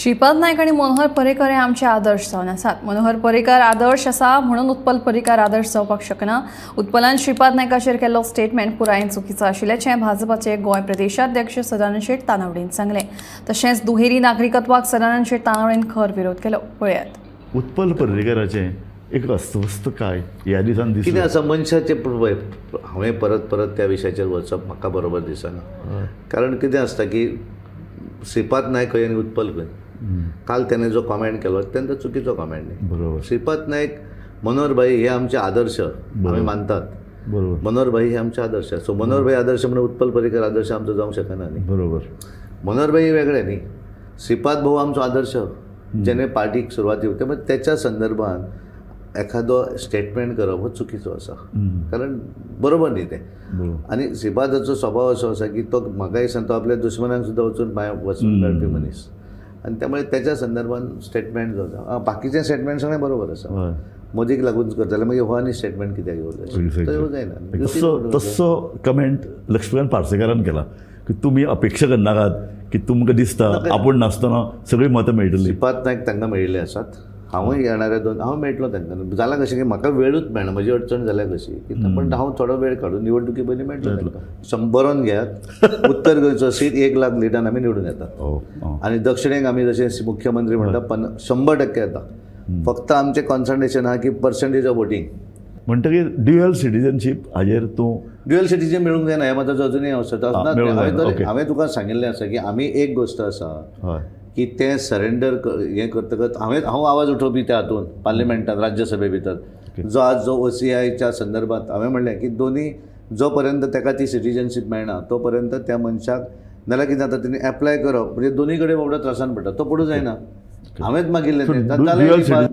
श्रीपाद नायक आनी मनोहर पर्रीकर हे आमचे आदर्श जावन आसात. मनोहर पर्रीकर आदर्श आसा म्हणून उत्पल पर्रीकर आदर्श जावपाक शकना. उत्पलान श्रीपाद नायकाचेर केल्लो स्टेटमेंट पुरायेन चुकीचो आशिल्ल्याचें भाजपाचे गोंय प्रदेशाध्यक्ष सदानंद शेट तानावडेन सांगलें. तशेंच दुहेरी नागरिकत्वाक सदानंद शेट तानावडेन खर विरोध केलो. पळयात. उत्पल पर्रीकराचें एक अस्वस्थकाय ह्या दिसान दिसता. कितें आसा मनशाचें, हांवें परत परत त्या विशयाचेर वचप म्हाका बरोबर दिसना. कारण कितें आसता की श्रीपाद नायक खंय आनी उत्पल खंय. काल त्याने जो कॉमेंट केलो अत्यंत चुकीचो कॉमेंट न्ही. बरोबर. श्रीपाद नायक, मनोहर भाई हे आमचे आदर्श आमी मानतात. बरोबर. मनोहर भाई हे आमचे आदर्श. सो मनोहर भाई आदर्श म्हणून उत्पल पर्रीकर आदर्श आमचो जावंक शकना न्ही. बरोबर. मनोहर भाई वेगळे न्ही, श्रीपाद भाऊ आमचो आदर्श जेणे पार्टीक सुरवाती त्यामुळे त्याच्या संदर्भात एखादो स्टेटमेंट करप हो चुकीचो आसा, कारण बरोबर न्ही तें. आनी श्रीपादाचो स्वभाव असो आसा की तो म्हाका दिसना तो आपल्या दुस्मानांक सुद्दां वचून पांय वचून मेळपी मनीस, आनी त्यामुळे त्याच्या संदर्भात स्टेटमेंट जो आसा, बाकीचे स्टेटमेंट सगळें बरोबर आसा. मोदीक लागून करता जाल्यार मागीर हो आनी स्टेटमेंट कित्याक येवं तो येवं जायना. तसो कमेंट लक्ष्मीकांत पार्सेकारान केला की तुमी अपेक्षा करनाकात की तुमकां दिसता आपूण नासतना सगळीं मतां मेळटलीं. श्रीपाद नायक तांकां मेळिल्ले आसात, हांवूय येणाऱ्या दोन हांव मेळटलो तांकां. जालां कशें की म्हाका वेळूच मेळना, म्हजी अडचण जाल्या कशी की, पण हांव थोडो वेळ काडून निवडणुकी पयलीं मेळटलो तांकां. 100 घेयात, उत्तर गोंयचो सीट 1 लाख लिटान आमी निवडून येतात, आनी दक्षिणेक आमी जशें मुख्यमंत्री म्हणटा 100% येता. फक्त आमचें कॉन्सन्ट्रेशन आहा की पर्संटेज ऑफ वोटींग. म्हणटकीर ड्युअल सिटीजनशीप हाजेर तूं ड्युअल सिटीजन मेळूंक जायना हें मात अजुनूय हांव हांवें तुका सांगिल्लें आसा की आमी एक गोश्ट आसा की तें सरेंडर हें करतकच हांव आवाज उठोवपी त्या हातून पार्लिमेंटात राज्यसभे भितर जो आज जो OCIच्या संदर्भात हांवें म्हणलें की दोनी जो पर्यंत ताका ती सिटीजनशीप मेळना तो पर्यंत त्या मनशाक नाल्यार कितें जाता तेणी एप्लाय करप म्हणजे दोनी कडेन बाबडो त्रासान पडटा, तो पडूं जायना. हांवेंच मागिल्लें तें.